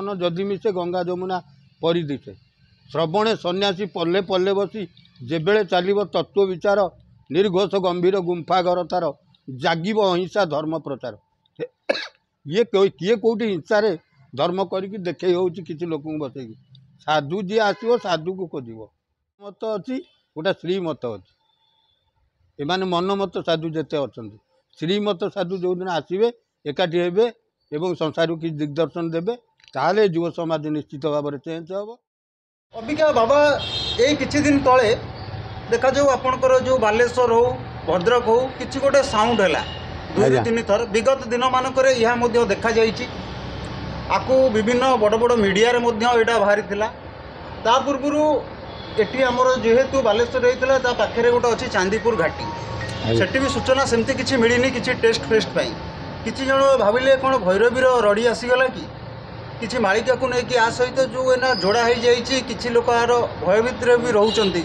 ପବନ ଯଦି ମିଶେ ଗଙ୍ଗା ଯମୁନା ପରି ଦିଶେ। ଶ୍ରବଣେ ସନ୍ନ୍ୟାସୀ ପଲ୍ଲେ ପଲ୍ଲେ ବସି ଯେବେଳେ ଚାଲିବ ତତ୍ତ୍ୱ ବିଚାର, ନିର୍ଘୋଷ ଗମ୍ଭୀର ଗୁମ୍ଫା ଘର ତାର, ଜାଗିବ ଅହିଂସା ଧର୍ମ ପ୍ରଚାର। ଇଏ କିଏ କେଉଁଠି ହିଂସାରେ ଧର୍ମ କରିକି ଦେଖେଇ ହେଉଛି କିଛି ଲୋକଙ୍କୁ ବସେଇକି। ସାଧୁ ଯିଏ ଆସିବ ସାଧୁକୁ ଖୋଜିବ। ମତ ଅଛି ଗୋଟେ ଶ୍ରୀମତ ଅଛି, ଏମାନେ ମନମତ ସାଧୁ ଯେତେ ଅଛନ୍ତି, ଶ୍ରୀମତ ସାଧୁ ଯେଉଁଦିନ ଆସିବେ ଏକାଠି ହେବେ ଏବଂ ସଂସାରକୁ କିଛି ଦିଗ୍ଦର୍ଶନ ଦେବେ, ତାହେଲେ ଯୁବ ସମାଜ ନିଶ୍ଚିତ ଭାବରେ ଚେଞ୍ଜ ହେବ। ଅବିକା ବାବା ଏଇ କିଛି ଦିନ ତଳେ ଦେଖାଯାଉ ଆପଣଙ୍କର ଯେଉଁ ବାଲେଶ୍ୱର ହଉ ଭଦ୍ରକ ହଉ କିଛି ଗୋଟେ ସାଉଣ୍ଡ ହେଲା 2ରୁ 3 ଥର। ବିଗତ ଦିନମାନଙ୍କରେ ଏହା ମଧ୍ୟ ଦେଖାଯାଇଛି, ଆକୁ ବିଭିନ୍ନ ବଡ଼ ବଡ଼ ମିଡ଼ିଆରେ ମଧ୍ୟ ଏଇଟା ବାହାରିଥିଲା। ତା ପୂର୍ବରୁ ଏଠି ଆମର ଯେହେତୁ ବାଲେଶ୍ୱର ହେଇଥିଲା, ତା ପାଖରେ ଗୋଟେ ଅଛି ଚାନ୍ଦିପୁର ଘାଟି, ସେଠି ବି ସୂଚନା ସେମିତି କିଛି ମିଳିନି କିଛି ଟେଷ୍ଟ ଫେଷ୍ଟ ପାଇଁ। କିଛି ଜଣ ଭାବିଲେ କ'ଣ ଭୈରବୀର ରଡ଼ି ଆସିଗଲା କି, କିଛି ମାଳିକାକୁ ନେଇକି ଆ ସହିତ ଯେଉଁ ଏଇନା ଯୋଡ଼ା ହେଇଯାଇଛି, କିଛି ଲୋକ ଆର ଭୟଭୀତରେ ବି ରହୁଛନ୍ତି।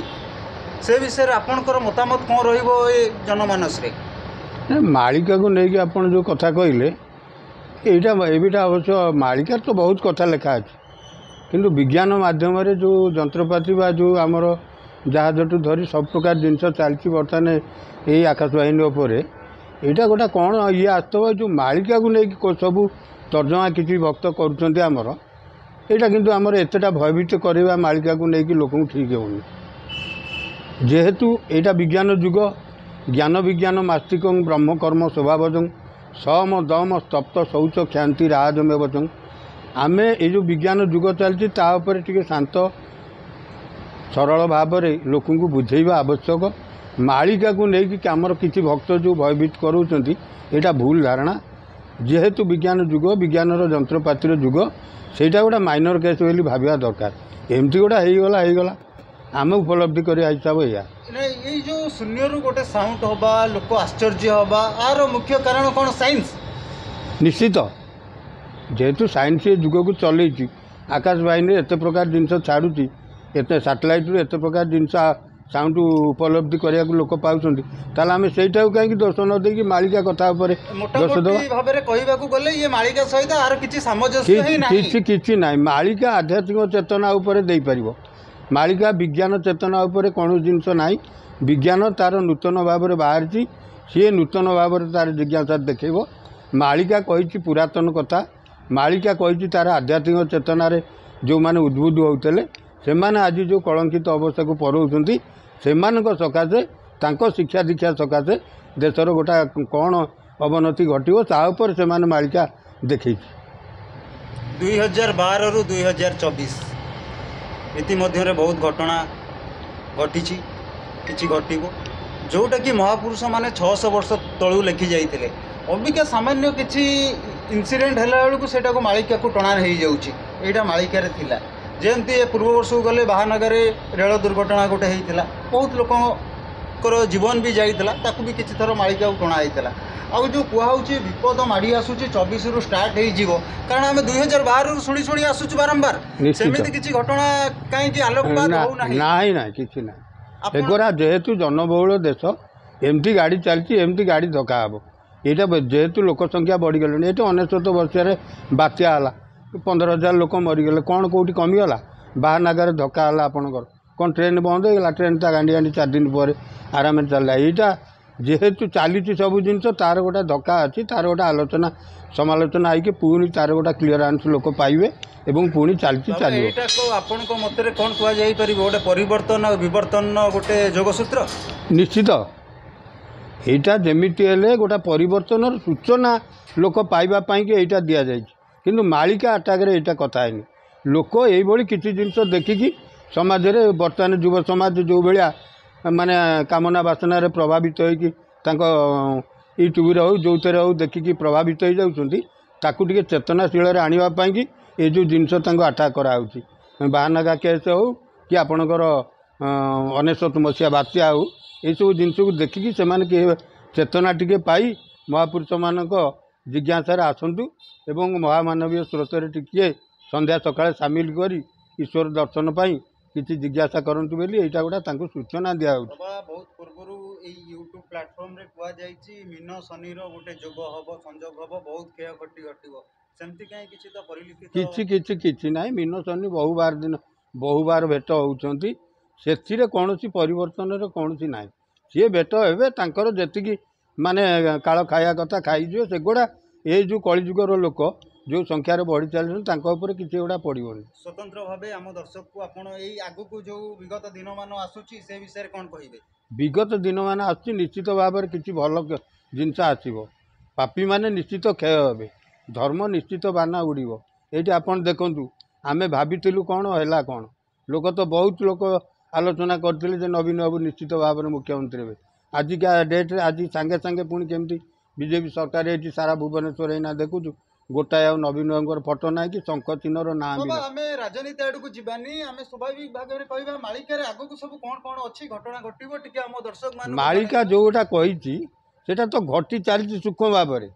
ସେ ବିଷୟରେ ଆପଣଙ୍କର ମତାମତ କ'ଣ ରହିବ ଏ ଜନମାନସରେ? ମାଳିକାକୁ ନେଇକି ଆପଣ ଯେଉଁ କଥା କହିଲେ, ଏଇଟା ଏଇଟା ଅବଶ୍ୟ ମାଳିକାରେ ତ ବହୁତ କଥା ଲେଖା ଅଛି, କିନ୍ତୁ ବିଜ୍ଞାନ ମାଧ୍ୟମରେ ଯେଉଁ ଯନ୍ତ୍ରପାତି ବା ଯେଉଁ ଆମର ଜାହାଜଠୁ ଧରି ସବୁ ପ୍ରକାର ଜିନିଷ ଚାଲିଛି ବର୍ତ୍ତମାନ ଏଇ ଆକାଶବାହିନୀ ଉପରେ, ଏଇଟା ଗୋଟେ କ'ଣ ଇଏ ଆସୁଥିବ। ଯେଉଁ ମାଳିକାକୁ ନେଇକି ସବୁ ତର୍ଜମା କିଛି ଭକ୍ତ କରୁଛନ୍ତି ଆମର, ଏଇଟା କିନ୍ତୁ ଆମର ଏତେଟା ଭୟଭୀତ କରିବା ମାଳିକାକୁ ନେଇକି ଲୋକଙ୍କୁ ଠିକ୍ ହେଉନି। ଯେହେତୁ ଏଇଟା ବିଜ୍ଞାନ ଯୁଗ, ଜ୍ଞାନ ବିଜ୍ଞାନ ମାସ୍ତିକଂ ବ୍ରହ୍ମକର୍ମ ସ୍ୱଭାବଜଂ ସମ ଦମ ସ୍ତପ୍ତ ଶୌଚ କ୍ଷାନ୍ତି ରାଜମେବଚଂ। ଆମେ ଏଇ ଯେଉଁ ବିଜ୍ଞାନ ଯୁଗ ଚାଲିଛି ତା ଉପରେ ଟିକେ ଶାନ୍ତ ସରଳ ଭାବରେ ଲୋକଙ୍କୁ ବୁଝେଇବା ଆବଶ୍ୟକ। ମାଳିକାକୁ ନେଇକି ଆମର କିଛି ଭକ୍ତ ଯେଉଁ ଭୟଭୀତ କରାଉଛନ୍ତି, ଏଇଟା ଭୁଲ ଧାରଣା। ଯେହେତୁ ବିଜ୍ଞାନ ଯୁଗ, ବିଜ୍ଞାନର ଯନ୍ତ୍ରପାତିର ଯୁଗ, ସେଇଟା ଗୋଟେ ମାଇନର କେସ୍ ବୋଲି ଭାବିବା ଦରକାର। ଏମିତି ଗୋଟେ ହେଇଗଲା ହେଇଗଲା, ଆମେ ଉପଲବ୍ଧି କରିବା ହିସାବ ଏଇଆ। ଏଇ ଯେଉଁ ଶୂନ୍ୟରୁ ଗୋଟେ ସାଉଣ୍ଡ ହେବା, ଲୋକ ଆଶ୍ଚର୍ଯ୍ୟ ହେବା, ଆର ମୁଖ୍ୟ କାରଣ କ'ଣ ସାଇନ୍ସ? ନିଶ୍ଚିତ, ଯେହେତୁ ସାଇନ୍ସ ଏ ଯୁଗକୁ ଚଲେଇଛି, ଆକାଶବାହିନୀରେ ଏତେ ପ୍ରକାର ଜିନିଷ ଛାଡ଼ୁଛି, ଏତେ ସାଟେଲାଇଟ୍ରୁ ଏତେ ପ୍ରକାର ଜିନିଷ ସାଉଣ୍ଡ ଉପଲବ୍ଧି କରିବାକୁ ଲୋକ ପାଉଛନ୍ତି, ତାହେଲେ ଆମେ ସେଇଟାକୁ କାହିଁକି ଦୋଷ ନ ଦେଇକି ମାଳିକା କଥା ଉପରେ ଦୋଷ ଦେବା? ଭାବରେ କହିବାକୁ ଗଲେ ଇଏ ମାଳିକା ସହିତ ଆର କିଛି ସାମଞ୍ଜସ୍ୟ ହିଁ ନାହିଁ। କିଛି କିଛି ନାହିଁ। ମାଳିକା ଆଧ୍ୟାତ୍ମିକ ଚେତନା ଉପରେ ଦେଇପାରିବ, ମାଳିକା ବିଜ୍ଞାନ ଚେତନା ଉପରେ କୌଣସି ଜିନିଷ ନାହିଁ। ବିଜ୍ଞାନ ତାର ନୂତନ ଭାବରେ ବାହାରିଛି, ସିଏ ନୂତନ ଭାବରେ ତାର ଜିଜ୍ଞାସା ଦେଖେଇବ। ମାଳିକା କହିଛି ପୁରାତନ କଥା, ମାଳିକା କହିଛି ତାର ଆଧ୍ୟାତ୍ମିକ ଚେତନାରେ ଯେଉଁମାନେ ଉଦ୍ବୁଦ୍ଧ ହେଉଥିଲେ ସେମାନେ ଆଜି ଯେଉଁ କଳଙ୍କିତ ଅବସ୍ଥାକୁ ପରଉଛନ୍ତି, ସେମାନଙ୍କ ସକାଶେ ତାଙ୍କ ଶିକ୍ଷା ଦୀକ୍ଷା ସକାଶେ ଦେଶର ଗୋଟା କ'ଣ ଅବନତି ଘଟିବ ତା ଉପରେ ସେମାନେ ମାଳିକା ଦେଖେଇଛି। 2012ରୁ 2024 ଇତିମଧ୍ୟରେ ବହୁତ ଘଟଣା ଘଟିଛି, କିଛି ଘଟିବ ଯେଉଁଟାକି ମହାପୁରୁଷମାନେ 600 ବର୍ଷ ତଳୁ ଲେଖି ଯାଇଥିଲେ। ଅବିକା ସାମାନ୍ୟ କିଛି ଇନସିଡେଣ୍ଟ ହେଲା ବେଳକୁ ସେଇଟାକୁ ମାଳିକାକୁ ଟଣା ହେଇଯାଉଛି। ଏଇଟା ମାଳିକାରେ ଥିଲା। ଯେମିତି ଏ ପୂର୍ବ ବର୍ଷକୁ ଗଲେ ବାହାନଗାରେ ରେଳ ଦୁର୍ଘଟଣା ଗୋଟେ ହେଇଥିଲା, ବହୁତ ଲୋକଙ୍କର ଜୀବନ ବି ଯାଇଥିଲା, ତାକୁ ବି କିଛି ଥର ମାଳିକାକୁ ଟଣା ହେଇଥିଲା। ଆଉ ଯେଉଁ କୁହାହେଉଛି ବିପଦ ମାଡ଼ି ଆସୁଛି 24ରୁ ଷ୍ଟାର୍ଟ ହେଇଯିବ, କାରଣ ଆମେ 2012ରୁ ଶୁଣି ଶୁଣି ଆସୁଛୁ ବାରମ୍ବାର, ସେମିତି କିଛି ଘଟଣା କାହିଁକି ଆଲୋକପାତ ହେଉନାହିଁ? ନାହିଁ ନାହିଁ, କିଛି ନାହିଁ। ଏଗୁଡ଼ା ଯେହେତୁ ଜନବହୁଳ ଦେଶ, ଏମିତି ଗାଡ଼ି ଚାଲିଛି, ଏମିତି ଗାଡ଼ି ଧକ୍କା ହେବ। ଏଇଟା ଯେହେତୁ ଲୋକ ସଂଖ୍ୟା ବଢ଼ିଗଲେଣି, ଏଇଠି 99 ବର୍ଷରେ ବାତ୍ୟା ହେଲା, 15,000 ଲୋକ ମରିଗଲେ, କ'ଣ କେଉଁଠି କମିଗଲା? ବାହାନାଗାରେ ଧକ୍କା ହେଲା ଆପଣଙ୍କର, କ'ଣ ଟ୍ରେନ୍ ବନ୍ଦ ହେଇଗଲା? ଟ୍ରେନ୍ ତା ଗାଣ୍ଡି ଗାଣ୍ଡି 4 ଦିନ ପରେ ଆରାମରେ ଚାଲିଲା। ଏଇଟା ଯେହେତୁ ଚାଲିଛି ସବୁ ଜିନିଷ, ତାର ଗୋଟେ ଧକ୍କା ଅଛି, ତାର ଗୋଟେ ଆଲୋଚନା ସମାଲୋଚନା ହେଇକି ପୁଣି ତାର ଗୋଟେ କ୍ଲିୟରାନ୍ସ ଲୋକ ପାଇବେ ଏବଂ ପୁଣି ଚାଲିଛି ଚାଲିବ। ଏଇଟାକୁ ଆପଣଙ୍କ ମତରେ କ'ଣ କୁହାଯାଇପାରିବ? ଗୋଟେ ପରିବର୍ତ୍ତନ ଆଉ ବିବର୍ତ୍ତନ ଗୋଟେ ଯୋଗସୂତ୍ର? ନିଶ୍ଚିତ, ଏଇଟା ଯେମିତି ହେଲେ ଗୋଟେ ପରିବର୍ତ୍ତନର ସୂଚନା ଲୋକ ପାଇବା ପାଇଁକି ଏଇଟା ଦିଆଯାଇଛି। କିନ୍ତୁ ମାଳିକା ଆଟାକରେ ଏଇଟା କଥା ହେଇନି। ଲୋକ ଏଇଭଳି କିଛି ଜିନିଷ ଦେଖିକି ସମାଜରେ ବର୍ତ୍ତମାନ ଯୁବ ସମାଜ ଯେଉଁ ଭଳିଆ ମାନେ କାମନା ବାସନାରେ ପ୍ରଭାବିତ ହେଇକି ତାଙ୍କ ୟୁଟ୍ୟୁବରେ ହେଉ ଯେଉଁଥିରେ ହେଉ ଦେଖିକି ପ୍ରଭାବିତ ହେଇଯାଉଛନ୍ତି, ତାକୁ ଟିକେ ଚେତନାଶୀଳରେ ଆଣିବା ପାଇଁକି ଏ ଯେଉଁ ଜିନିଷ ତାଙ୍କୁ ଆଟାକ୍ କରାହେଉଛି। ବାହାନଗା କେସ୍ ହେଉ କି ଆପଣଙ୍କର 99 ମସିହା ବାତ୍ୟା ହେଉ, ଏସବୁ ଜିନିଷକୁ ଦେଖିକି ସେମାନେ ଚେତନା ଟିକେ ପାଇ ମହାପୁରୁଷମାନଙ୍କ ଜିଜ୍ଞାସାରେ ଆସନ୍ତୁ ଏବଂ ମହାମାନବୀୟ ସ୍ରୋତରେ ଟିକିଏ ସନ୍ଧ୍ୟା ସକାଳେ ସାମିଲ କରି ଈଶ୍ୱର ଦର୍ଶନ ପାଇଁ କିଛି ଜିଜ୍ଞାସା କରନ୍ତୁ ବୋଲି ଏଇଟା ଗୋଟେ ତାଙ୍କୁ ସୂଚନା ଦିଆହେଉଛି। ବହୁତ ପୂର୍ବରୁ ଏଇ ୟୁଟ୍ୟୁବ୍ ପ୍ଲାଟଫର୍ମରେ କୁହାଯାଇଛି ମୀନ ଶନିର ଗୋଟେ ଯୋଗ ହେବ, ସଂଯୋଗ ହେବ, ବହୁତ କ୍ଷୟକ୍ଷତି ଘଟିବ। ସେମିତି କାହିଁ କିଛି ତ ପରିଲିଖିତ କିଛି କିଛି କିଛି ନାହିଁ। ମୀନ ଶନି ବହୁବାର ଦିନ ବହୁବାର ଭେଟ ହେଉଛନ୍ତି, ସେଥିରେ କୌଣସି ପରିବର୍ତ୍ତନର କୌଣସି ନାହିଁ। ସିଏ ଭେଟ ହେବେ, ତାଙ୍କର ଯେତିକି ମାନେ କାଳ ଖାଇବା କଥା ଖାଇଯିବେ। ସେଗୁଡ଼ା ଏଇ ଯେଉଁ କଳିଯୁଗର ଲୋକ ଯେଉଁ ସଂଖ୍ୟାରେ ବଢ଼ି ଚାଲିଛନ୍ତି, ତାଙ୍କ ଉପରେ କିଛି ଏଗୁଡ଼ା ପଡ଼ିବନି। ସ୍ୱତନ୍ତ୍ର ଭାବେ ଆମ ଦର୍ଶକକୁ ଆପଣ ଏଇ ଆଗକୁ ଯେଉଁ ବିଗତ ଦିନମାନ ଆସୁଛି ସେ ବିଷୟରେ କ'ଣ କହିବେ? ବିଗତ ଦିନମାନ ଆସୁଛି, ନିଶ୍ଚିତ ଭାବରେ କିଛି ଭଲ ଜିନିଷ ଆସିବ। ପାପୀମାନେ ନିଶ୍ଚିତ କ୍ଷୟ ହେବେ, ଧର୍ମ ନିଶ୍ଚିତ ବାନା ଉଡ଼ିବ। ଏଇଠି ଆପଣ ଦେଖନ୍ତୁ, ଆମେ ଭାବିଥିଲୁ କ'ଣ ହେଲା କ'ଣ। ଲୋକ ତ ବହୁତ ଲୋକ ଆଲୋଚନା କରିଥିଲେ ଯେ ନବୀନ ବାବୁ ନିଶ୍ଚିତ ଭାବରେ ମୁଖ୍ୟମନ୍ତ୍ରୀ ହେବେ। ଆଜିକା ଡେଟ୍ରେ ଆଜି ସାଙ୍ଗେ ସାଙ୍ଗେ ପୁଣି କେମିତି ବିଜେପି ସରକାର ଏଇଠି ସାରା ଭୁବନେଶ୍ୱର ଏଇନା ଦେଖୁଛୁ, ଗୋଟାଏ ଆଉ ନବୀନ ବାବୁଙ୍କର ଫଟୋ ନାହିଁ କି ଶଙ୍ଖ ଚିହ୍ନର ନାଁ ବି ବାବା ନାହିଁ। ଆମେ ରାଜନୀତି ଆଡ଼କୁ ଯିବାନି, ଆମେ ସ୍ୱାଭାବିକ ଭାବରେ କହିବା ମାଳିକାରେ ଆଗକୁ ସବୁ କ'ଣ କ'ଣ ଅଛି, ଘଟଣା ଘଟିବ, ଟିକେ ଆମ ଦର୍ଶକ ମାନଙ୍କୁ ମାଳିକା ଜଣେଇବା। ଯେଉଁଟା କହିଛି ସେଇଟା ତ ଘଟି ଚାଲିଛି ସୂକ୍ଷ୍ମ ଭାବରେ,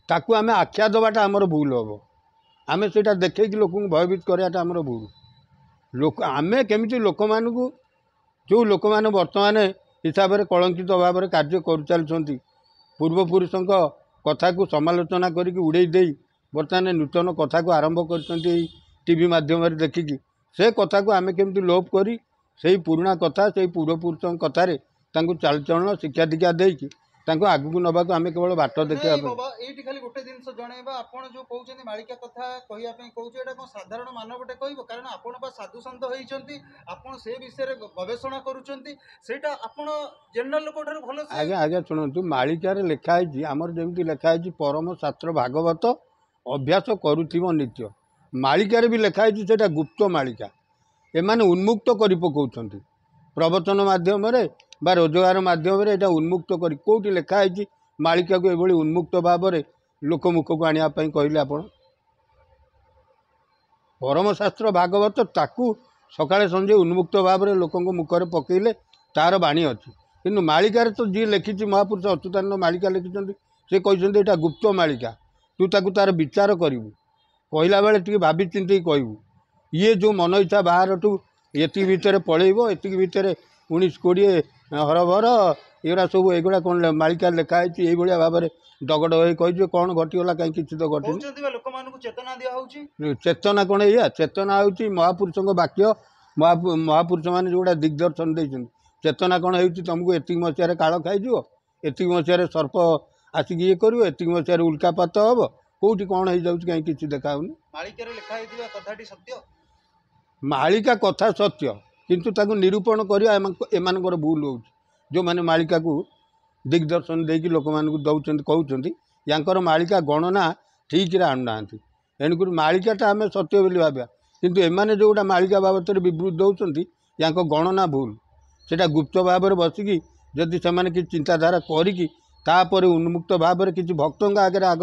ତାକୁ ଆମେ ଆଖ୍ୟା ଦେବାଟା ଆମର ଭୁଲ ହେବ। ଆମେ ସେଇଟା ଦେଖେଇକି ଲୋକଙ୍କୁ ଭୟଭୀତ କରିବାଟା ଆମର ଭୁଲ। ଲୋକ ଆମେ କେମିତି ଲୋକମାନଙ୍କୁ, ଯେଉଁ ଲୋକମାନେ ବର୍ତ୍ତମାନ ହିସାବରେ କଳଙ୍କିତ ଭାବରେ କାର୍ଯ୍ୟ କରିଚାଲିଛନ୍ତି, ପୂର୍ବପୁରୁଷଙ୍କ କଥାକୁ ସମାଲୋଚନା କରିକି ଉଡ଼େଇ ଦେଇ ବର୍ତ୍ତମାନ ନୂତନ କଥାକୁ ଆରମ୍ଭ କରିଛନ୍ତି ଏଇ ଟିଭି ମାଧ୍ୟମରେ ଦେଖିକି, ସେ କଥାକୁ ଆମେ କେମିତି ଲୋପ କରି ସେଇ ପୁରୁଣା କଥା, ସେଇ ପୂର୍ବପୁରୁଷଙ୍କ କଥାରେ ତାଙ୍କୁ ଚାଲିଚଳନ ଶିକ୍ଷା ଦୀକ୍ଷା ଦେଇକି ତାଙ୍କୁ ଆଗକୁ ନେବାକୁ ଆମେ କେବଳ ବାଟ ଦେଖିବା ନାଇଁ ପାଇଁ। ବାବା, ଏଇଠି ଖାଲି ଗୋଟେ ଜିନିଷ ଜଣେଇବା, ଆପଣ ଯୋଉ କହୁଛନ୍ତି ମାଳିକା କଥା କହିବା ପାଇଁ କହୁଛି, ଏଇଟା କ'ଣ ସାଧାରଣ ମାନବଟେ କହିବ? କାରଣ ଆପଣ ବା ସାଧୁ ସନ୍ଥ ହେଇଛନ୍ତି, ଆପଣ ସେ ବିଷୟରେ ଗବେଷଣା କରୁଛନ୍ତି, ସେଇଟା ଆପଣ ଜେନେରାଲ ଲୋକ ଠାରୁ ଭଲ ସେ ଆଜ୍ଞା ଆଜ୍ଞା ଶୁଣନ୍ତୁ, ମାଳିକାରେ ଲେଖା ହେଇଛି, ଆମର ଯେମିତି ଲେଖା ହେଇଛି ପରମ ଶାସ୍ତ୍ର ଭାଗବତ ଅଭ୍ୟାସ କରୁଥିବ ନିତ୍ୟ, ମାଳିକାରେ ବି ଲେଖା ହେଇଛି ସେଇଟା ଗୁପ୍ତ ମାଳିକା। ଏମାନେ ଉନ୍ମୁକ୍ତ କରି ପକାଉଛନ୍ତି ପ୍ରବଚନ ମାଧ୍ୟମରେ ବା ରୋଜଗାର ମାଧ୍ୟମରେ। ଏଇଟା ଉନ୍ମୁକ୍ତ କରି କେଉଁଠି ଲେଖା ହେଇଛି ମାଳିକାକୁ ଏଭଳି ଉନ୍ମୁକ୍ତ ଭାବରେ ଲୋକମୁଖକୁ ଆଣିବା ପାଇଁ କହିଲେ ଆପଣ? ପରମଶାସ୍ତ୍ର ଭାଗବତ ତାକୁ ସକାଳେ ସଞ୍ଜେ ଉନ୍ମୁକ୍ତ ଭାବରେ ଲୋକଙ୍କ ମୁଖରେ ପକେଇଲେ ତାର ବାଣୀ ଅଛି। କିନ୍ତୁ ମାଳିକାରେ ତ ଯିଏ ଲେଖିଛି, ମହାପୁରୁଷ ଅଚ୍ୟୁତାନନ୍ଦ ମାଳିକା ଲେଖିଛନ୍ତି, ସେ କହିଛନ୍ତି ଏଇଟା ଗୁପ୍ତ ମାଳିକା, ତୁ ତାକୁ ତାର ବିଚାର କରିବୁ, କହିଲା ବେଳେ ଟିକେ ଭାବି ଚିନ୍ତିକି କହିବୁ। ଇଏ ଯେଉଁ ମନ ଇଚ୍ଛା ବାହାରଠୁ ଏତିକି ଭିତରେ ପଳେଇବ, ଏତିକି ଭିତରେ 19 20 ହରଭର ଏଗୁଡ଼ା ସବୁ, ଏଗୁଡ଼ା କ'ଣ ମାଳିକା ଲେଖା ହେଇଛି? ଏଇଭଳିଆ ଭାବରେ ଡଗଡଗ ହେଇ କହିଯିବେ, କ'ଣ ଘଟିଗଲା? କାହିଁ କିଛି ତ ଘଟିନି। କହୁଛନ୍ତି ବା ଲୋକମାନଙ୍କୁ ଚେତନା ଦିଆହଉଛି। ଚେତନା କ'ଣ ଏଇଆ? ଚେତନା ହେଉଛି ମହାପୁରୁଷଙ୍କ ବାକ୍ୟ, ମହାପୁରୁଷମାନେ ଯେଉଁଗୁଡ଼ା ଦିଗ୍ଦର୍ଶନ ଦେଇଛନ୍ତି। ଚେତନା କ'ଣ ହେଉଛି? ତୁମକୁ ଏତିକି ମସିହାରେ କାଳ ଖାଇଯିବ, ଏତିକି ମସିହାରେ ସର୍ପ ଆସିକି ଇଏ କରିବ, ଏତିକି ମସିହାରେ ଉଲ୍କାପାତ ହେବ, କେଉଁଠି କ'ଣ ହେଇଯାଉଛି କାହିଁ କିଛି ଦେଖାହେଉନି। ମାଳିକାରେ ଲେଖା ହେଇଥିବା କଥାଟି ସତ୍ୟ? ମାଳିକା କଥା ସତ୍ୟ, କିନ୍ତୁ ତାକୁ ନିରୂପଣ କରିବା ଏମାନଙ୍କର ଭୁଲ ହେଉଛି। ଯେଉଁମାନେ ମାଳିକାକୁ ଦିଗ୍ଦର୍ଶନ ଦେଇକି ଲୋକମାନଙ୍କୁ ଦେଉଛନ୍ତି, କହୁଛନ୍ତି, ୟାଙ୍କର ମାଳିକା ଗଣନା ଠିକ୍ରେ ଆଣୁନାହାନ୍ତି। ଏଣୁକରି ମାଳିକାଟା ଆମେ ସତ୍ୟ ବୋଲି ଭାବିବା, କିନ୍ତୁ ଏମାନେ ଯେଉଁଟା ମାଳିକା ବାବଦରେ ବିବୃତି ଦେଉଛନ୍ତି, ୟାଙ୍କ ଗଣନା ଭୁଲ। ସେଇଟା ଗୁପ୍ତ ଭାବରେ ବସିକି ଯଦି ସେମାନେ କିଛି ଚିନ୍ତାଧାରା କରିକି ତାପରେ ଉନ୍ମୁକ୍ତ ଭାବରେ କିଛି ଭକ୍ତଙ୍କ ଆଗରେ ଆଗ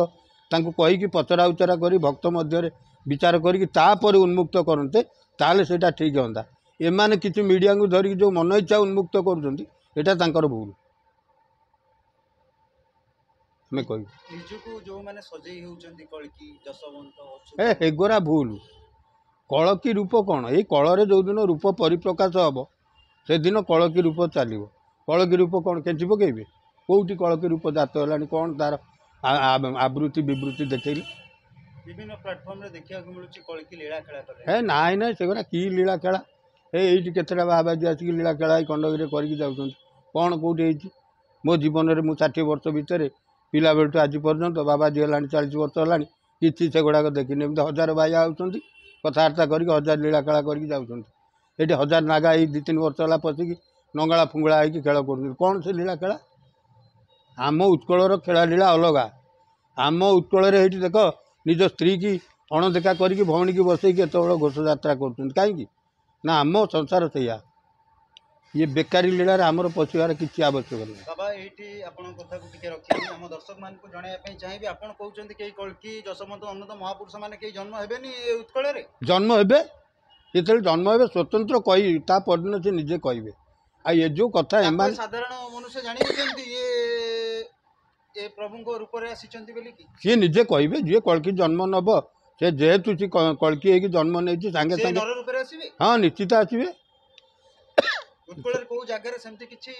ତାଙ୍କୁ କହିକି ପଚରା ଉଚରା କରି ଭକ୍ତ ମଧ୍ୟରେ ବିଚାର କରିକି ତାପରେ ଉନ୍ମୁକ୍ତ କରନ୍ତେ, ତାହେଲେ ସେଇଟା ଠିକ୍ ହୁଅନ୍ତା। ଏମାନେ କିଛି ମିଡ଼ିଆଙ୍କୁ ଧରିକି ଯେଉଁ ମନ ଇଚ୍ଛା ଉନ୍ମୁକ୍ତ କରୁଛନ୍ତି, ଏଇଟା ତାଙ୍କର ଭୁଲ ଆମେ କହିବୁ। ନିଜକୁ ଯୋଉମାନେ ସଜେଇ ହେଉଛନ୍ତି କଳ୍କୀ, ଯଶବନ୍ତ, ଏ ଏଗୁରା ଭୁଲ। କଳକି ରୂପ କ'ଣ? ଏଇ କଳରେ ଯେଉଁଦିନ ରୂପ ପରିପ୍ରକାଶ ହେବ ସେଦିନ କଳକି ରୂପ ଚାଲିବ। କଳକି ରୂପ କ'ଣ କେଞ୍ଚି ପକେଇବେ? କେଉଁଠି କଳକି ରୂପ ଜାତ ହେଲାଣି? କ'ଣ ତାର ଆବୃତ୍ତି ବିବୃତ୍ତି ଦେଖେଇଲେ? ବିଭିନ୍ନ ପ୍ଲାଟଫର୍ମରେ ଦେଖିବାକୁ ମିଳୁଛି କଳ୍କୀ ଲୀଳା ଖେଳା କଲେ। ହେ ନାଇଁ ନାଇଁ, ସେଗୁଡ଼ା କି ଲୀଳା ଖେଳା? ଏ ଏଇଠି କେତେଟା ବାବାଜୀ ଆସିକି ଲୀଳା ଖେଳା ଏଇ ଖଣ୍ଡଗିରିରେ କରିକି ଯାଉଛନ୍ତି। କ'ଣ କେଉଁଠି ହେଇଛି? ମୋ ଜୀବନରେ ମୁଁ 60 ବର୍ଷ ଭିତରେ ପିଲାବେଳଠୁ ଆଜି ପର୍ଯ୍ୟନ୍ତ ବାବାଜୀ ହେଲାଣି 40 ବର୍ଷ ହେଲାଣି, କିଛି ସେଗୁଡ଼ାକ ଦେଖିନି। ଏମିତି ହଜାର ବାଇଆ ଆଉଛନ୍ତି, କଥାବାର୍ତ୍ତା କରିକି ହଜାର ଲୀଳା ଖେଳା କରିକି ଯାଉଛନ୍ତି। ଏଇଠି ହଜାର ନାଗା ଏଇ 2-3 ବର୍ଷ ହେଲା ପଶିକି ନଙ୍ଗଳା ଫୁଙ୍ଗୁଳା ହେଇକି ଖେଳ କରୁଛନ୍ତି। କ'ଣ ସେ ଲୀଳା ଖେଳା? ଆମ ଉତ୍କଳର ଖେଳା ଲୀଳା ଅଲଗା। ଆମ ଉତ୍କଳରେ ଏଇଠି ଦେଖ, ନିଜ ସ୍ତ୍ରୀକି ଅଣଦେଖା କରିକି ଭଉଣୀକି ବସେଇକି ଏତେ ବଡ଼ ଘୋଷଯାତ୍ରା କରୁଛନ୍ତି କାହିଁକି? ନା ଆମ ସଂସାର ସେଇଆ। ଇଏ ବେକାରୀ ଲୀଳାରେ ଆମର ପଶିବାର କିଛି ଆବଶ୍ୟକ ନାହିଁ। ବାବା, ଏଇଠି ଆପଣଙ୍କ କଥାକୁ ଟିକେ ରଖିବି, ଆମ ଦର୍ଶକମାନଙ୍କୁ ଜଣାଇବା ପାଇଁ ଚାହିଁବି, ଆପଣ କହୁଛନ୍ତି କେହି କଳ୍କୀ, ଯଶବନ୍ତ, ଅନନ୍ତ ମହାପୁରୁଷ ମାନେ କେହି ଜନ୍ମ ହେବେନି ଏ ଉତ୍କଳରେ? ଜନ୍ମ ହେବେ, ଯେତେବେଳେ ଜନ୍ମ ହେବେ ସ୍ୱତନ୍ତ୍ର କହି ତା ପରଦିନ ସେ ନିଜେ କହିବେ। ଆଉ ଏ ଯେଉଁ କଥା ତାକୁ ଏମାନେ ସାଧାରଣ ମନୁଷ୍ୟ ଜାଣିବେ କେମିତି ଇଏ ଏ ପ୍ରଭୁଙ୍କ ରୂପରେ ଆସିଛନ୍ତି ବୋଲି କି? ସିଏ ନିଜେ କହିବେ। ଯିଏ କଳ୍କୀ ଜନ୍ମ ନେବ, ସେ ଯେହେତୁ ସେ କଳ୍କୀ ହେଇକି ଜନ୍ମ ନେଇଛି, ସାଙ୍ଗେ ସେ ସାଙ୍ଗେ ନର ରୂପରେ ଆସିବେ? ହଁ, ନିଶ୍ଚିତ ଆସିବେ। ଉତ୍କଳରେ କୋଉ ଜାଗାରେ ସେମିତି କିଛି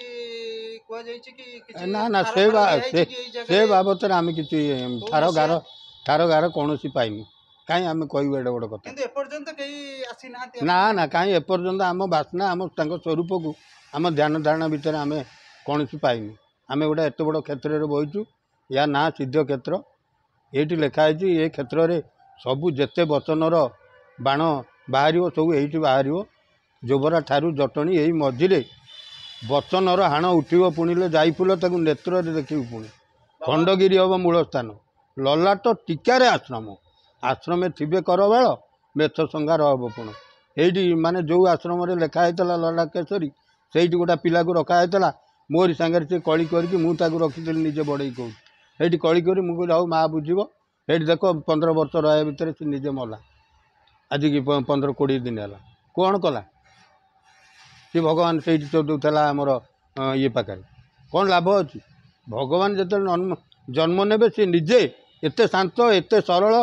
କୁହାଯାଇଛି କି? କିଛି ନା ନା, ଠାର ସେ ଫାର ଦିଆହେଇଛି କି ଏଇ ସେ ଜାଗାରେ? ବାବଦରେ ଆମେ କିଛି କୋଉ ଠାର ଗାର ମସିହା? ଠାର ଗାର କୌଣସି ପାଇନୁ। କାହିଁ ଆମେ କହିବୁ ଏଡ଼େ ବଡ଼ କଥା? କିନ୍ତୁ ଏପର୍ଯ୍ୟନ୍ତ କେହି ଆସିନାହାନ୍ତି। ନା ନା, କାହିଁ ଏପର୍ଯ୍ୟନ୍ତ ଆମ ବାସ୍ନା, ଆମ ତାଙ୍କ ସ୍ୱରୂପକୁ ଆମ ଧ୍ୟାନ ଧାରଣା ଭିତରେ ଆମେ କୌଣସି ପାଇନୁ। ଆମେ ଗୋଟେ ଏତେ ବଡ଼ କ୍ଷେତ୍ରରେ ବହିଛୁ, ୟା ନାଁ ସିଦ୍ଧ କ୍ଷେତ୍ର। ଏଇଠି ଲେଖା ହେଇଛି ଏ କ୍ଷେତ୍ରରେ ସବୁ ଯେତେ ବଚନର ବାଣ ବାହାରିବ ସବୁ ଏଇଠି ବାହାରିବ। ଯୋବରା ଠାରୁ ଜଟଣୀ ଏଇ ମଝିରେ ବଚନର ହାଣ ଉଠିବ ପୁଣିଲେ ଯାଇ ଫୁଲ ତାକୁ ନେତ୍ରରେ ଦେଖିବୁ ପୁଣି। ଖଣ୍ଡଗିରି ହେବ ମୂଳ ସ୍ଥାନ, ଲଲାଟ ଟୀକାରେ ଆଶ୍ରମ, ଆଶ୍ରମେ ଥିବେ କରବେଳ ମେଥ ସଂଘାର ହେବ ପୁଣି। ଏଇଠି ମାନେ ଯେଉଁ ଆଶ୍ରମରେ ଲେଖା ହେଇଥିଲା ଲଲାଟ କେଶରୀ, ସେଇଠି ଗୋଟେ ପିଲାକୁ ରଖା ହେଇଥିଲା ମୋରି ସାଙ୍ଗରେ। ସେ କଳି କରିକି ମୁଁ ତାକୁ ରଖିଥିଲି, ନିଜେ ବଢ଼େଇ କହୁଛି। ସେଇଠି କଳି କରି ମୁଁ କହିଲି ହଉ ମା ବୁଝିବ। ସେଇଠି ଦେଖ 15 ବର୍ଷ ରହିବା ଭିତରେ ସେ ନିଜେ ମଲା। ଆଜିକି 15-20 ଦିନ ହେଲା। କ'ଣ କଲା ସେ? ଭଗବାନ ସେଇଠି ଚୋଦଉଥିଲା ଆମର ଇଏ ପାଖରେ। କ'ଣ ଲାଭ ଅଛି? ଭଗବାନ ଯେତେବେଳେ ଜନ୍ମ ନେବେ ସେ ନିଜେ ଏତେ ଶାନ୍ତ, ଏତେ ସରଳ,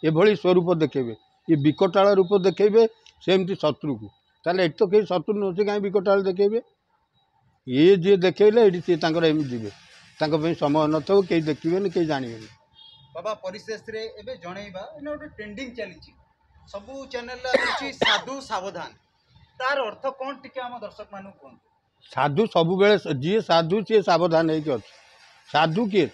ଏଭଳି ସ୍ୱରୂପ ଦେଖେଇବେ। ଇଏ ବିକଟାଳ ରୂପ ଦେଖେଇବେ ସେମିତି ଶତ୍ରୁକୁ। ତାହେଲେ ଏଠି ତ କେହି ଶତ୍ରୁ ନୁହଁ, ସେ କାହିଁ ବିକଟାଳ ଦେଖେଇବେ? ଇଏ ଯିଏ ଦେଖେଇଲେ ଏଇଠି ସିଏ ତାଙ୍କର ଏମିତି ଯିବେ, ତାଙ୍କ ପାଇଁ ସମୟ ନଥିବ, କେହି ଦେଖିବେନି, କେହି ଜାଣିବେନି। ବାବା, ପରିଶେଷରେ ଏବେ ଜଣେଇବା, ଏଇନା ଗୋଟେ ଟ୍ରେଣ୍ଡିଂ ଚାଲିଛି, ସବୁ ଚ୍ୟାନେଲରେ ଆସୁଛି ସାଧୁ ସାବଧାନ, ତାର ଅର୍ଥ କ'ଣ ଟିକେ ଆମ ଦର୍ଶକମାନଙ୍କୁ କୁହନ୍ତୁ। ସାଧୁ ସବୁବେଳେ, ଯିଏ ସାଧୁ ସିଏ ସାବଧାନ ହେଇକି ଅଛି। ସାଧୁ କିଏ?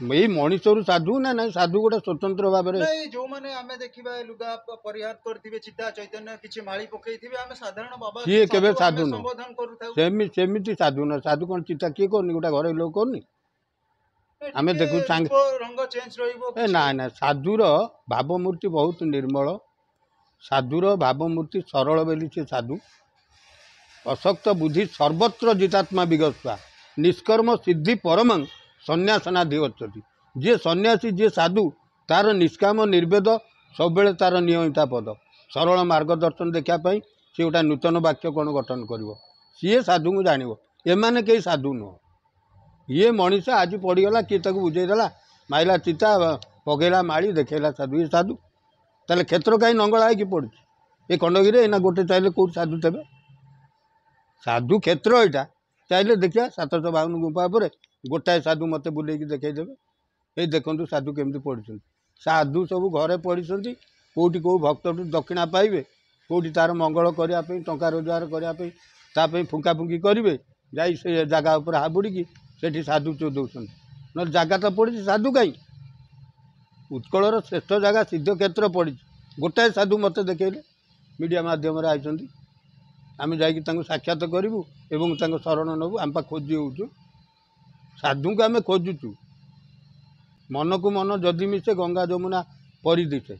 ଏଇ ମଣିଷରୁ ସାଧୁ ନା ନାଇଁ? ସାଧୁ ଗୋଟେ ସ୍ୱତନ୍ତ୍ର ଭାବରେ ନାଇଁ, ଯୋଉମାନେ ଆମେ ଦେଖିବା ଲୁଗା ପରିହାର କରିଥିବେ, ଚିତା ଚୈତନ୍ୟ କିଛି ମାଳି ପକେଇଥିବେ, ଆମେ ସାଧାରଣ ବାବା ସିଏ କେବେ ସାଧୁ ନୁହଁ। ସମ୍ବୋଧନ କରୁଥାଉ। ସେମିତି ସାଧୁ ନୁହଁ। ସାଧୁ କ'ଣ ଚିତା କିଏ କରୁନି? ଗୋଟେ ଘରୋଇ ଲୋକ କରୁନି? ଆମେ ଦେଖୁ ସାଙ୍ଗେ ରଙ୍ଗ ଚେଞ୍ଜ ରହିବ। ଏ ନା ନା, ସାଧୁର ଭାବମୂର୍ତ୍ତି ବହୁତ ନିର୍ମଳ। ସାଧୁର ଭାବମୂର୍ତ୍ତି ସରଳ ବୋଲି ସେ ସାଧୁ। ଅଶକ୍ତ ବୁଦ୍ଧି ସର୍ବତ୍ର ଜିତାତ୍ମା ବିଗସ୍ୱା ନିଷ୍କର୍ମ ସିଦ୍ଧି ପରମଂ ସନ୍ନ୍ୟାସନାଧି ଅଛନ୍ତି। ଯିଏ ସନ୍ନ୍ୟାସୀ, ଯିଏ ସାଧୁ, ତାର ନିଷ୍କାମ ନିର୍ବେଦ ସବୁବେଳେ ତାର ନିୟମିତା ପଦ। ସରଳ ମାର୍ଗଦର୍ଶନ ଦେଖିବା ପାଇଁ ସିଏ ଗୋଟେ ନୂତନ ବାକ୍ୟ କ'ଣ ଗଠନ କରିବ, ସିଏ ସାଧୁଙ୍କୁ ଜାଣିବ। ଏମାନେ କେହି ସାଧୁ ନୁହଁ। ଇଏ ମଣିଷ ଆଜି ପଡ଼ିଗଲା, କିଏ ତାକୁ ବୁଝେଇଦେଲା, ମାଇଲା ଚିତା, ପକେଇଲା ମାଳି, ଦେଖେଇଲା ସାଧୁ, ଇଏ ସାଧୁ। ତାହେଲେ କ୍ଷେତ୍ର କାହିଁ ନଙ୍ଗଳା ହେଇକି ପଡ଼ୁଛି ଏ ଖଣ୍ଡଗିରିରେ? ଏଇନା ଗୋଟେ ଚାହିଁଲେ କେଉଁଠି ସାଧୁ ଥେବେ? ସାଧୁ କ୍ଷେତ୍ର ଏଇଟା, ଚାହିଁଲେ ଦେଖିବା 752 ଗୁମ୍ଫା ଉପରେ ଗୋଟାଏ ସାଧୁ ମୋତେ ବୁଲେଇକି ଦେଖେଇଦେବେ। ଏଇ ଦେଖନ୍ତୁ ସାଧୁ କେମିତି ପଡ଼ିଛନ୍ତି। ସାଧୁ ସବୁ ଘରେ ପଡ଼ିଛନ୍ତି, କେଉଁଠି କେଉଁ ଭକ୍ତଠୁ ଦକ୍ଷିଣା ପାଇବେ, କେଉଁଠି ତାର ମଙ୍ଗଳ କରିବା ପାଇଁ, ଟଙ୍କା ରୋଜଗାର କରିବା ପାଇଁ ତା ପାଇଁ ଫୁଙ୍କା ଫୁଙ୍କି କରିବେ, ଯାଇ ସେ ଜାଗା ଉପରେ ହାବୁଡ଼ିକି ସେଠି ସାଧୁ ଚୋଦଉଛନ୍ତି। ନହେଲେ ଜାଗା ତ ପଡ଼ିଛି, ସାଧୁ କାହିଁ? ଉତ୍କଳର ଶ୍ରେଷ୍ଠ ଜାଗା ସିଦ୍ଧକ୍ଷେତ୍ର ପଡ଼ିଛି, ଗୋଟାଏ ସାଧୁ ମୋତେ ଦେଖେଇଲେ। ମିଡ଼ିଆ ମାଧ୍ୟମରେ ଆଇଛନ୍ତି, ଆମେ ଯାଇକି ତାଙ୍କୁ ସାକ୍ଷାତ କରିବୁ ଏବଂ ତାଙ୍କ ଶରଣ ନେବୁ। ଆମେ ପା ଖୋଜି ହେଉଛୁ ସାଧୁଙ୍କୁ, ଆମେ ଖୋଜୁଛୁ। ମନକୁ ମନ ଯଦି ମିଶେ ଗଙ୍ଗା ଯମୁନା ପରି ଦିଶେ।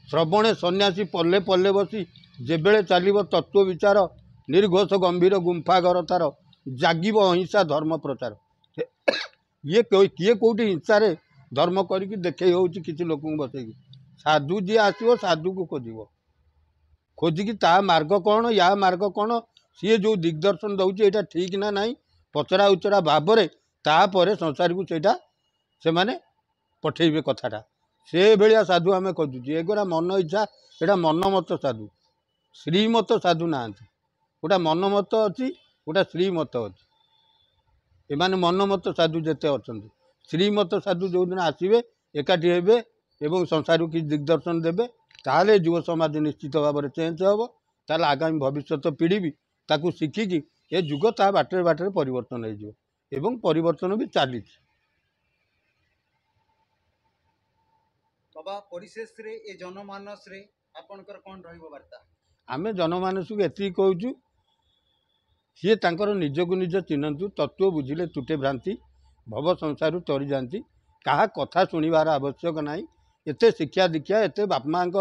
ଶ୍ରବଣେ ସନ୍ନ୍ୟାସୀ ପଲ୍ଲେ ପଲ୍ଲେ ବସି ଯେବେଳେ ଚାଲିବ ତତ୍ତ୍ୱ ବିଚାର, ନିର୍ଘୋଷ ଗମ୍ଭୀର ଗୁମ୍ଫା ଘର ତାର ଜାଗିବ ଅହିଂସା ଧର୍ମ ପ୍ରଚାର। ଇଏ କିଏ କେଉଁଠି ହିଂସାରେ ଧର୍ମ କରିକି ଦେଖେଇ ହେଉଛି କିଛି ଲୋକଙ୍କୁ ବସେଇକି। ସାଧୁ ଯିଏ ଆସିବ ସାଧୁକୁ ଖୋଜିବ, ଖୋଜିକି ତା ମାର୍ଗ କ'ଣ, ୟା ମାର୍ଗ କ'ଣ, ସିଏ ଯେଉଁ ଦିଗ୍ଦର୍ଶନ ଦେଉଛି ଏଇଟା ଠିକ୍ ନା ନାହିଁ, ପଚରା ଉଚରା ଭାବରେ ତାପରେ ସଂସାରକୁ ସେଇଟା ସେମାନେ ପଠେଇବେ କଥାଟା। ସେ ଭଳିଆ ସାଧୁ ଆମେ ଖୋଜୁଛୁ। ଏଗୁଡ଼ା ମନ ଇଚ୍ଛା, ଏଇଟା ମନମତ ସାଧୁ, ଶ୍ରୀମତ ସାଧୁ ନାହାନ୍ତି। ଗୋଟା ମନମତ ଅଛି, ଗୋଟା ଶ୍ରୀମତ ଅଛି। ଏମାନେ ମନମତ ସାଧୁ ଯେତେ ଅଛନ୍ତି, ଶ୍ରୀମତ ସାଧୁ ଯେଉଁଦିନ ଆସିବେ ଏକାଠି ହେବେ ଏବଂ ସଂସାରକୁ କିଛି ଦିଗ୍ଦର୍ଶନ ଦେବେ, ତାହେଲେ ଯୁବ ସମାଜ ନିଶ୍ଚିତ ଭାବରେ ଚେଞ୍ଜ ହେବ। ତାହେଲେ ଆଗାମୀ ଭବିଷ୍ୟତ ପିଢ଼ି ବି ତାକୁ ଶିଖିକି ଏ ଯୁଗ ତା ବାଟରେ ବାଟରେ ପରିବର୍ତ୍ତନ ହେଇଯିବ, ଏବଂ ପରିବର୍ତ୍ତନ ବି ଚାଲିଛି। ବାବା, ପରିଶେଷରେ ଏ ଜନମାନସରେ ଆପଣଙ୍କର କ'ଣ ରହିବ ବାର୍ତ୍ତା? ଆମେ ଜନମାନସକୁ ଏତିକି କହୁଛୁ, ସିଏ ତାଙ୍କର ନିଜକୁ ନିଜ ଚିହ୍ନନ୍ତୁ। ତତ୍ତ୍ୱ ବୁଝିଲେ ତୁଟେ ଭ୍ରାନ୍ତି, ଭବ ସଂସାରରୁ ତରିଯାଆନ୍ତି। କାହା କଥା ଶୁଣିବାର ଆବଶ୍ୟକ ନାହିଁ। ଏତେ ଶିକ୍ଷା ଦୀକ୍ଷା, ଏତେ ବାପା ମାଆଙ୍କ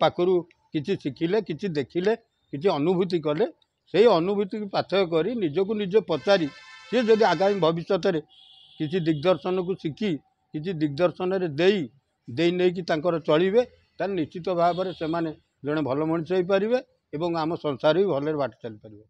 ପାଖରୁ କିଛି ଶିଖିଲେ, କିଛି ଦେଖିଲେ, କିଛି ଅନୁଭୂତି କଲେ, ସେଇ ଅନୁଭୂତିକୁ ପାଥେୟ କରି ନିଜକୁ ନିଜେ ପଚାରି ସିଏ ଯଦି ଆଗାମୀ ଭବିଷ୍ୟତରେ କିଛି ଦିଗ୍ଦର୍ଶନକୁ ଶିଖି କିଛି ଦିଗ୍ଦର୍ଶନରେ ଦେଇ ଦେଇ ନେଇକି ତାଙ୍କର ଚଳିବେ, ତାହେଲେ ନିଶ୍ଚିତ ଭାବରେ ସେମାନେ ଜଣେ ଭଲ ମଣିଷ ହେଇପାରିବେ ଏବଂ ଆମ ସଂସାର ବି ଭଲରେ ବାଟ ଚାଲିପାରିବ।